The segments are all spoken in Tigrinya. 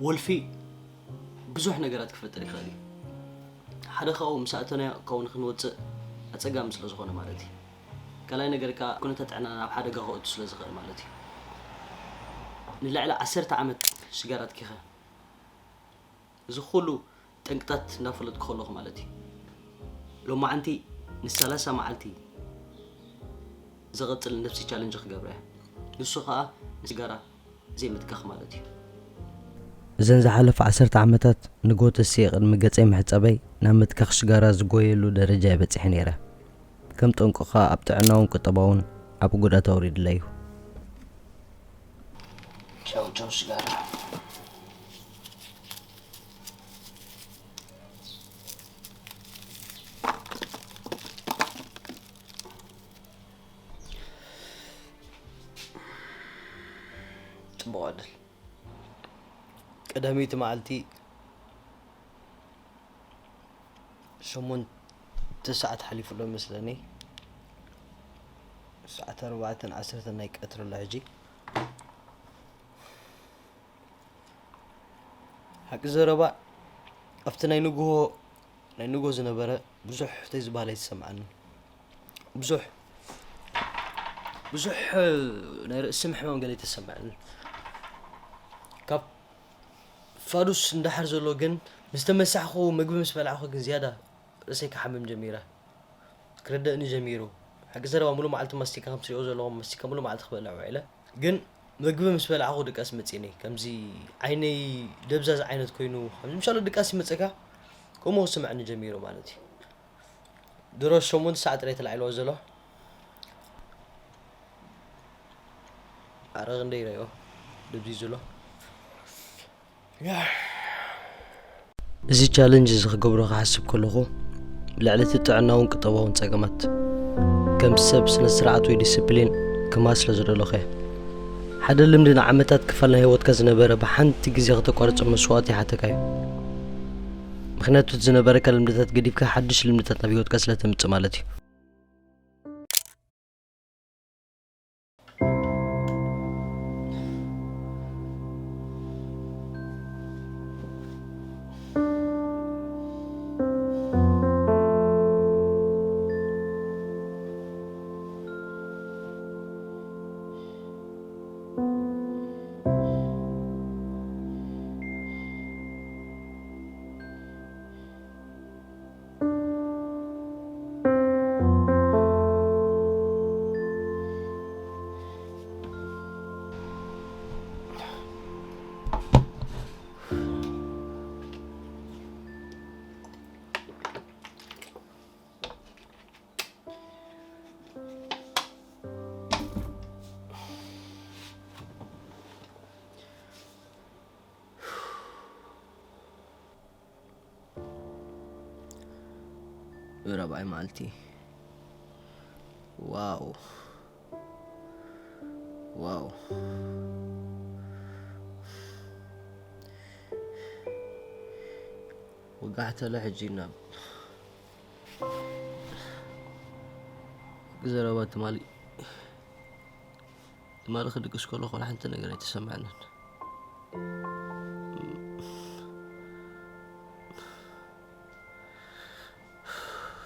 ወልፊ ብዙሕ ነገራት ክፈጥር ይኽእል እዩ። ሓደ ካብኡ ምስ ኣእተናዮ ካብኡ ንክንወፅእ ኣፀጋሚ ስለ ዝኾነ ማለት እዩ። ካልኣይ ነገር ከዓ ኩነታት ጥዕና ናብ ሓደጋ ከእቱ ስለ ዝኽእል ማለት እዩ። ንልዕሊ ዓሰርተ ዓመት ሽጋራ ኣትኪኸ እዚ ኩሉ ጠንቅታት እናፈለጥኩ ከለኹ ማለት እዩ። ሎማዓንቲ ንሰላሳ መዓልቲ ዘቐጽል ነብሲ ቻለንጅ ክገብረ እየ። ንሱ ከዓ ንሽጋራ ዘይምትካኽ ማለት እዩ። እዘን ዝሓለፈ ዓሰርተ ዓመታት ንጎተሲ ቅድሚ ገጸይ ምሕጻበይ ናብ ምትካኽ ሽጋራ ዝጎየሉ ደረጃ እየ በጺሐ ነይረ። ከም ጠንቁ ከዓ ኣብ ጥዕናውን ቁጠባውን ዓቢ ጉድኣት ኣውሪድለይ እዩ። ቻው ቻው ሽጋራ። ጽቡቕ ዕድል። ቀዳመይቲ መዓልቲ ሸሞንተ ሰዓት ሓሊፉ ኣሎ መስለኒ። ሰዓት ኣርባዕተን ዓሰርተን ናይ ቀትሪ ኣሎ ሕጂ። ሓቂ ዘረባ ኣብቲ ናይ ንግሆ ናይ ንግሆ ዝነበረ ብዙሕ ተዝበሃል ኣይተሰምዓንን። ብዙሕ ብዙሕ ናይ ርእሲ ምሕማም ገለ ኣይተሰምዓንን። ካብ ፋዱስ እንዳሓር ዘሎ ግን ምስ ተመሳሕኹ ምግቢ ምስ በላዕኹ ግን ዝያዳ ርእሰይ ክሓምም ጀሚረ። ክርደእኒ ጀሚሩ። ሓቂ ዘረባ ሙሉ መዓልቲ ማስቲካ ከም ትሪኦ ዘለኹም ማስቲካ ሙሉ መዓልቲ ክበልዕ ውዒለ። ግን ምግቢ ምስ በላዕኹ ድቃስ መጺኒ። ከምዚ ዓይነይ ደብዛዝ ዓይነት ኮይኑ ከምዚ ምሻሎ ድቃስ ይመጸካ ከምኡ ክስምዐኒ ጀሚሩ ማለት እዩ። ድሮ ሸሞንተ ሰዓት ጥራይ ተላዒልዎ ዘሎ። ኣረ ክንደይ ረዮ ደብዚዙ ኣሎ። እዚ ቻለንጅ እዚ ክገብሮ ክሓስብ ከለኹ ልዕሊ እቲ ጥዕናውን ቁጠባውን ጸገማት ከም ሰብ ስነ ስርዓት ወይ ዲስፕሊን ክማር ስለ ዝደለኹ እየ። ሓደ ልምዲ ንዓመታት ክፋል ናይ ህይወትካ ዝነበረ ብሓንቲ ግዜ ከተቋርጾ መስዋእቲ ይሓተካ እዩ። ምኽንያቱ እቲ ዝነበረካ ልምድታት ገዲፍካ ሓድሽ ልምድታት ናብ ህይወትካ ስለ ተምጽእ ማለት እዩ። ራብዓይ መዓልቲ። ዋው። ዋው። ወጋሕታ ኣሎ ሕጂ ናብ ዘረባ ትማሊ ትማሊ ክድቅስ ከለኹ ወላ ሓንቲ ነገር ኣይተሰምዐንን።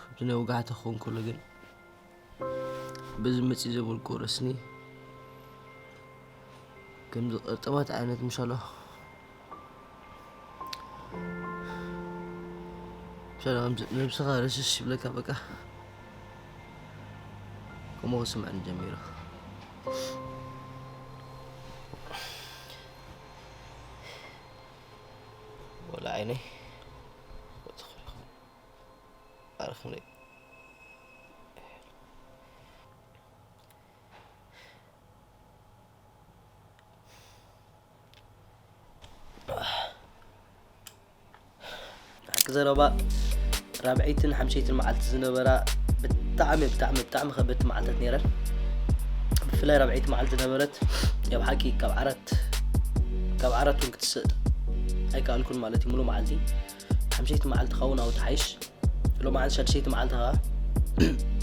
እቲ ናይ ወጋሕታ ክኸውን ከሎ ግን በዚ መፂእ ዘበልኩ ረስኒ ከምዚ ቅርጥማት ዓይነት ምሻሎ ምሻሎ ነብስኻ ረስስ ይብለካ በቃ ከምኡ ክስምዐኒ ጀሚሩ። ወላ ዓይነይ ኣረኽኒ ሓቂ ዘረባ ራብዐይትን ሓምሸይትን መዓልቲ ዝነበራ ብጣዕሚ ብጣዕሚ ብጣዕሚ ከበድቲ መዓልታት ነይረን። ብፍላይ ራብዐይቲ መዓልቲ ዝነበረት ያብ ሓቂ ካብ ዓራት ካብ ዓራት እውን ክትስእ ኣይከኣልኩን ማለት እዩ። ሙሉ መዓልቲ ሓምሸይቲ መዓልቲ ኸውን ኣብኡ ተሓይሽ ሎማዓንቲ ሻድሸይቲ መዓልቲ ከዓ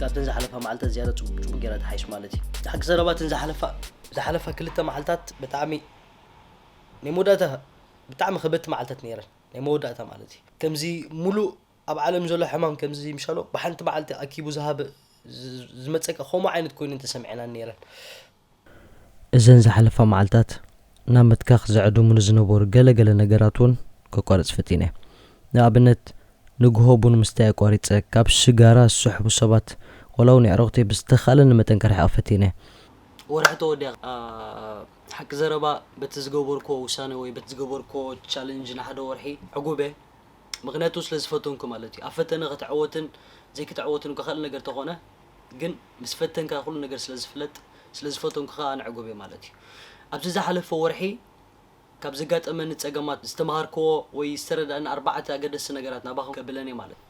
ካብተን ዝሓለፋ መዓልታት ዝያዳ ፅቡቅ ፅቡቅ ገይራ ተሓይሽ ማለት እዩ። ሓቂ ዘረባ እተን ዝሓለፋ ዝሓለፋ ክልተ መዓልታት ብጣዕሚ ናይ መወዳእታ ብጣዕሚ ከበድቲ መዓልታት ነይረን፣ ናይ መወዳእታ ማለት እዩ። ከምዚ ሙሉእ ኣብ ዓለም ዘሎ ሕማም ከምዚ ምሻሎ ብሓንቲ መዓልቲ ኣኪቡ ዝሃበ ዝ- ዝመፀካ ከምኡ ዓይነት ኮይኑ እንተሰሚዐና ነይረን። እዘን ዝሓለፋ መዓልታት ናብ ምትካኽ ዘዕድሙ ንዝነበሩ ገለ ገለ ነገራት እውን ከቋርጽ ፈቲነ። ንኣብነት ንግሆ ቡን ምስታይ ኣቋሪጸ፣ ካብ ሽጋራ ዝስሕቡ ሰባት ዋላ እውን የዕሩኽተይ ብዝተኻእለኒ መጠን ክርሕቕ ፈቲነ። ወርሒ ተወዲያ ሓቂ ዘረባ በቲ ዝገበርክዎ ውሳነ ወይ በቲ ዝገበርክዎ ቻለንጅ ንሓደ ወርሒ ዕጉበ። ምኽንያቱ ስለ ዝፈተንኩ ማለት እዩ። ኣብ ፈተነ ክትዕወትን ዘይክትዕወትን እኳ ካልእ ነገር ተኾነ፣ ግን ምስ ፈተንካ ኩሉ ነገር ስለ ዝፍለጥ፣ ስለ ዝፈተንኩ ከዓ ኣነ ዕጉብ እየ ማለት እዩ። ኣብዚ ዝሓለፈ ወርሒ ካብ ዘጋጠመኒ ጸገማት ዝተምሃርክዎ ወይ ዝተረዳእኒ ኣርባዕተ ኣገደስቲ ነገራት ናባኹም ከብለን እየ ማለት እዩ።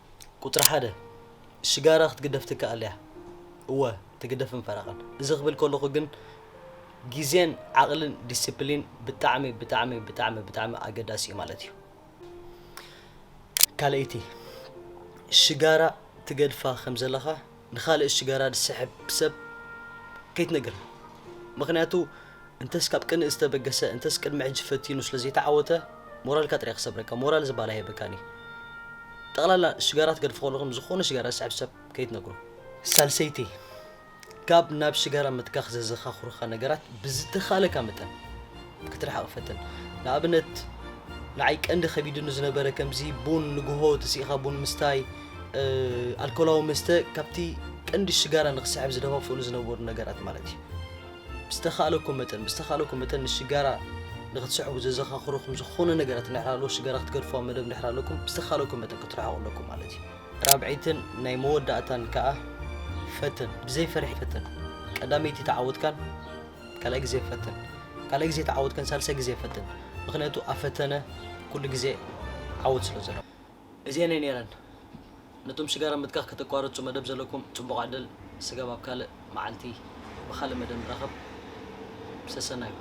ቁጽሪ ሓደ፣ ሽጋራ ክትግደፍ ትከኣል እያ። እወ፣ ትግደፍን ፈረቓን። እዚ ክብል ከለኹ ግን ግዜን ዓቕልን ዲስፕሊን ብጣዕሚ ብጣዕሚ ብጣዕሚ ብጣዕሚ ኣገዳሲ እዩ ማለት እዩ። ካልኣይቲ፣ ሽጋራ ትገድፋ ከም ዘለኻ ንኻልእ ሽጋራ ዝስሕብ ሰብ ከይትነግር። ምኽንያቱ እንተስ ካብ ቅንኢ ዝተበገሰ፣ እንተስ ቅድሚ ሕጂ ፈቲኑ ስለ ዘይተዓወተ፣ ሞራልካ ጥራይ ክሰብረካ፣ ሞራል ዝበሃል ኣይህበካን እዩ። ጠቕላላ ሽጋራ ትገድፉ ከለኹም ዝኾነ ሽጋራ ዝስሕብ ሰብ ከይትነግሩ። ሳልሰይቲ፣ ካብ ናብ ሽጋራ ምትካኽ ዘዘኻኽሩኻ ነገራት ብዝተኻለካ መጠን ክትርሕቕ ፈትን። ንኣብነት ንዓይ ቀንዲ ከቢዱኒ ዝነበረ ከምዚ ቡን፣ ንግሆ ተሲእኻ ቡን ምስታይ፣ ኣልኮላዊ መስተ ካብቲ ቀንዲ ሽጋራ ንኽስሕብ ዝደፋፍኡኒ ዝነበሩ ነገራት ማለት እዩ። ብዝተኻለኩም መጠን ብዝተኻለኩም መጠን ንሽጋራ ንክትስሕቡ ዘዘኻኽሩኹም ዝኾነ ነገራት እንድሕር ኣለዎ፣ ሽጋራ ክትገድፉ ኣብ መደብ እንድሕር ኣለኩም ብዝተኻለኩም መጠን ክትርሕቑ ኣለኩም ማለት እዩ። ራብዐይትን ናይ መወዳእታን ከኣ ፈትን፣ ብዘይ ፍርሒ ፈትን። ቀዳመይቲ ተዓወትካን ካልኣይ ግዜ ፈትን፣ ካልኣይ ግዜ ተዓወትካን ሳልሳይ ግዜ ፈትን። ምኽንያቱ ኣብ ፈተነ ኩሉ ግዜ ዓወት ስለ ዘሎ። እዚአን እየን ነይረን። ነቶም ሽጋራ ምትካኽ ከተቋርጹ መደብ ዘለኩም ጽቡቕ ዕድል። ስጋብ ኣብ ካልእ መዓልቲ ብኻልእ መደብ ንራኸብ። ሰሰናዩ።